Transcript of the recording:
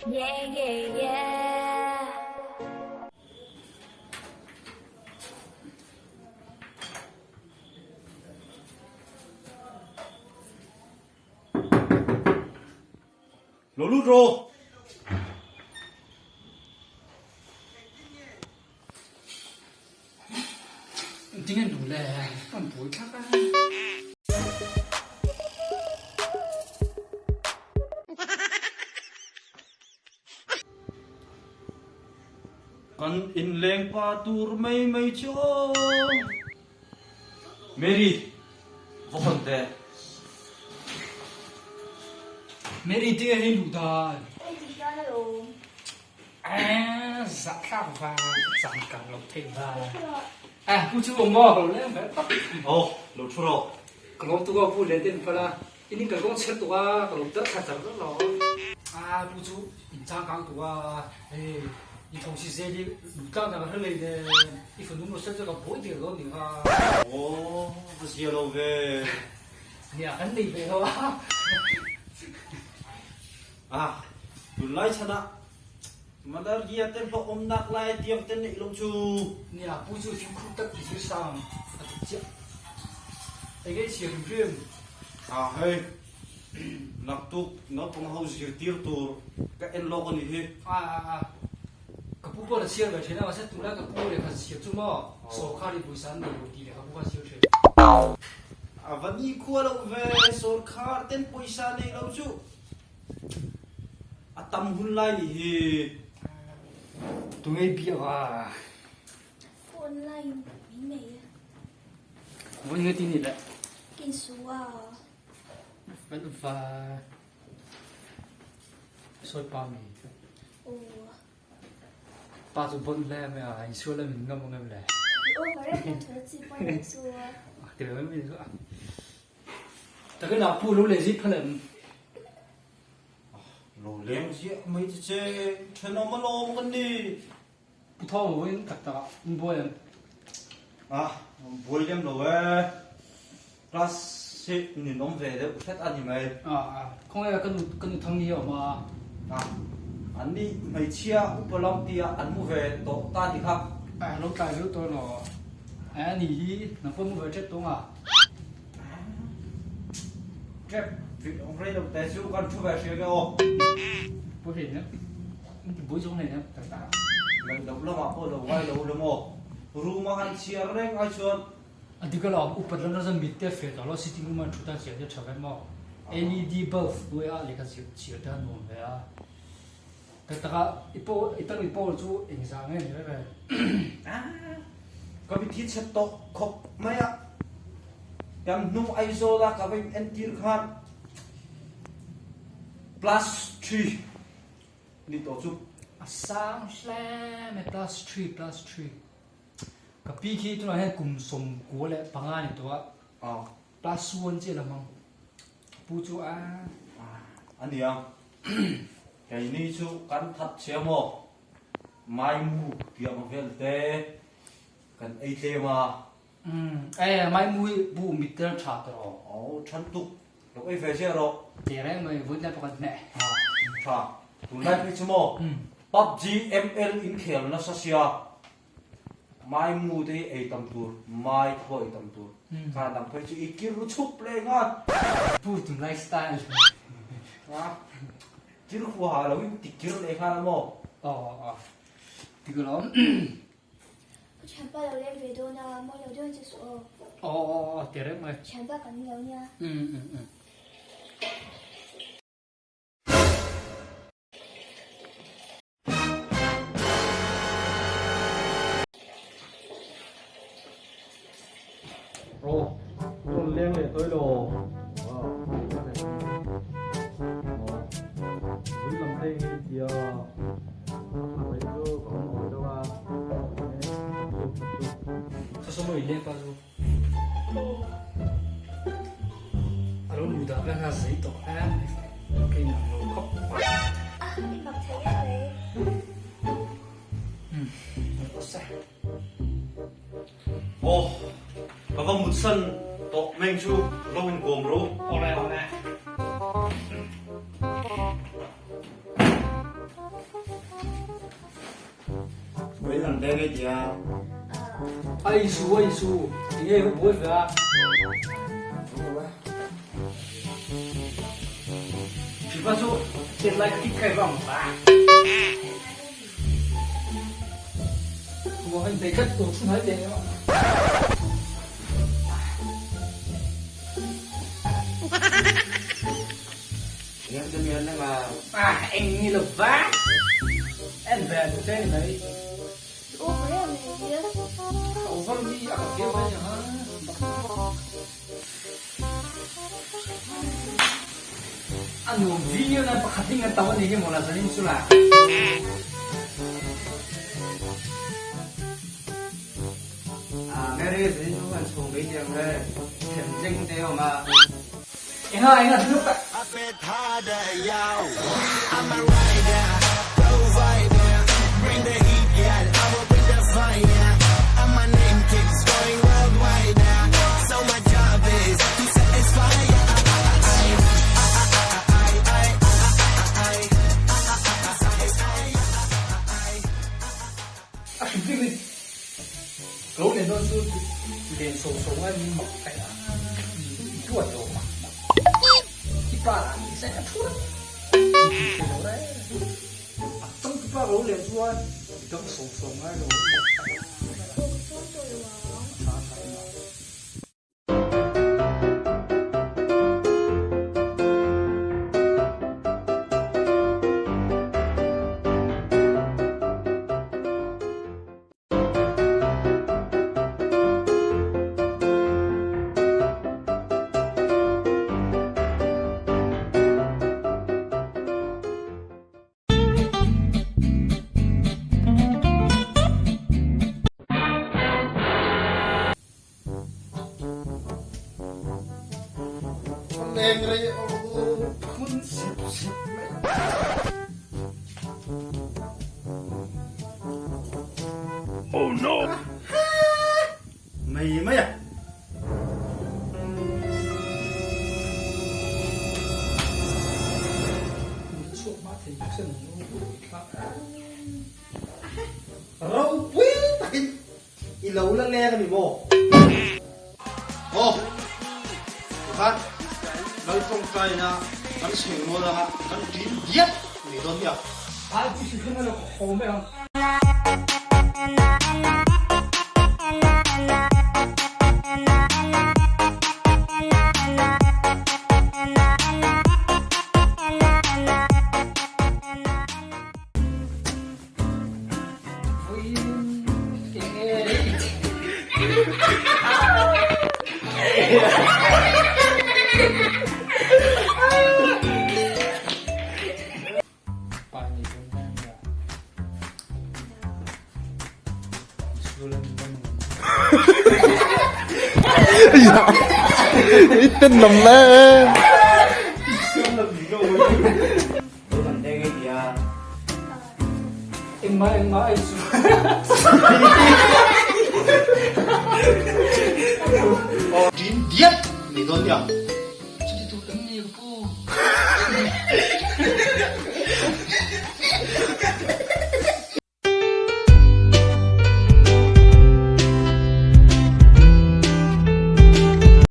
Yeah yeah yeah. Lo lut rawh. Tinge nu le an buai thlak a. Kan inleng pa tur mai mai chu aw. Mary, va hawn teh. Mary tinge hei luh dan. Hei ti hian alawm. Aaa zahthlak va changkang lo theih va. Ah pu chu awm maw? Ka lo leng ve tak. Aw, lo thu rawh. Ka lawm tuk a pu le ten phala. In in kalkawng chher tuk a, ka lo dar thla char vek lo. Ah pu chu in changkang tuk a, hei i tho si zel i lu tlak nak a hre lei nen i fanu maw sel chu ka buai der dawn nih kha. Aw, va zia lo ve. Nia kan nei ve lo a. Ah, tunlai chhanah Malaria te hlawh awmnak lai tiang te neih lo cu. Nia pu chu fimkhur tak ti zir sang a tuk chiah. Enge i chhiar hrimhrim? Ah hei, naktuk naupang ho zirtir tur ka en lawk a nih hi. Ah ah ah, ka pu pawh na chhiar ve thin a, mahse tunlai ka pu lehkha chhiar chu maw sawrkhar i pawisa an nei lo tih lehkha pu kha a chhiar thin. A va nikhua lo ve, sawrkhar ten pawisa nei lo chu. A tam hun lai nih hi. Tunge biak a? Online min nei a. Voi nge ti ni le? Kin su a. Vel va. Soi pa mi. O. Pa chu bon hle mai a, in sual em ngam ngam le. I over em em thol chi pa ni chu. Ti ve mai chu. Takin ah pu lo leh zit phal em? Lo leng ziah mai che che, thenawm alawm kan ni. Pu Thawng lo in tak tak ah in buai em? Ah, buai lem lo e. Class hi nin awm ve deuh hret a ni mai. Ah, ah, khawnge ka nu ka nu thang hi a awm a. Ah, an ni hmeichhia upa lam tia an mu ve tawh ta ni kha. Ah, lo tlai viau tawh elaw. Eh, ni hi nang pawh mu ve tep tawng a. Trep rei lo te chu kan thu ve hria nge aw. Pui hlei nem. Bui zawng hlei nem tak tak. Ngaih loh lamah pawh lo ngai lo la maw. Room a han chhiar reng ai chuan. A dik alawm upat lam nasa mit te fe tawh lo sitting room a an thu tan chhiar te tha ve maw. LED bulb hnuai ah lehkha chhiar te a nuam ve a. Tak tak a i pawl i tang i pawl chu engzah nge ni reng reng? Ka mithi chhe tawh khawp mai a, kan hnung Aizawl a ka va in entir khan plus three ni tawh chu. A sang hle mai plus three plus three ka pi khi tunah hian kum 95 ni tawh a plus one chiah la hmang pu chu a. A nia. Keini chu kan that chhe maw? Maimu tiang vel te kan ei tlem a. Umm e maimu hi bu mit tel tha ta rawh. Aw than tuk lo ei ve ziah rawh. Te reng mai vun lai pakhat hmeh. Tha tunlai phei chu maw PUBG ML in khel nasa sia Maimu te hi ei tam tur, mai te pawh ei tam tur. Khan dang phei chu i kir ru chhup leh nghal. Pu tun lifestyle. A kir huaha lo in ti kir leh nghal a maw? Aw aw ti ka lawm. Ka thianpa lo leng ve dawn a, mawi lo deuh che suh aw. Aw aw aw ti reng mai. Thianpa kan ni lo nia. Um um um. Aw, rawn leng leh tawi lo. Vun lam te hi tia a rei chu ka awm awi deuh a. Saw saw maw i leng pa chu. A lo lu dah vek a zei tawh em kei nang lo khawp. A i mak thei em mai. Umm aw se. Aw ka va mut san tawh meng chu lo in kawm ro. Awle awle. Thil an veng ei tia. Ai su ai su tinge ka buai ve a. Thipa chu tet lai kha kai vang ba. Tuang in bei tlat tur chhun hai te. Em cho mian nang a. À, eng ni lo va. En ve du te ni mai. Over em hi. Over mi a ka feel mai ha. A nuam viau nan pakhat ding an to ani hi maw la zanin chu la. À, Mary zanin chu an chhung mai tiang le them tleng te awm a. Enga enga thil tak. A hrim hrim in ka lo len dawn chu len so so ngai min mak kai a, i tuan lo mak mak. I pa lah ni se a thu reng i ti thei lo reng. A chang tu pa ka lo len chuan i dang so so ngai lo mak kai a. A tha a tha emaw. Leng rei o phun sip sip mai. Oh no! Mai mai a. Ropui takin I lo la leng a ni maw? Aw, tikhan Lal tawngtaina kan chheng rual anga kan ṭin diat mai dawn nia. Ai pu si hrim a lo haw mai ang. Tên lầm lẽ. Engmah engmah ei chu. Ṭin diat mai dawn nia. Chuti tur eng nge ka pu?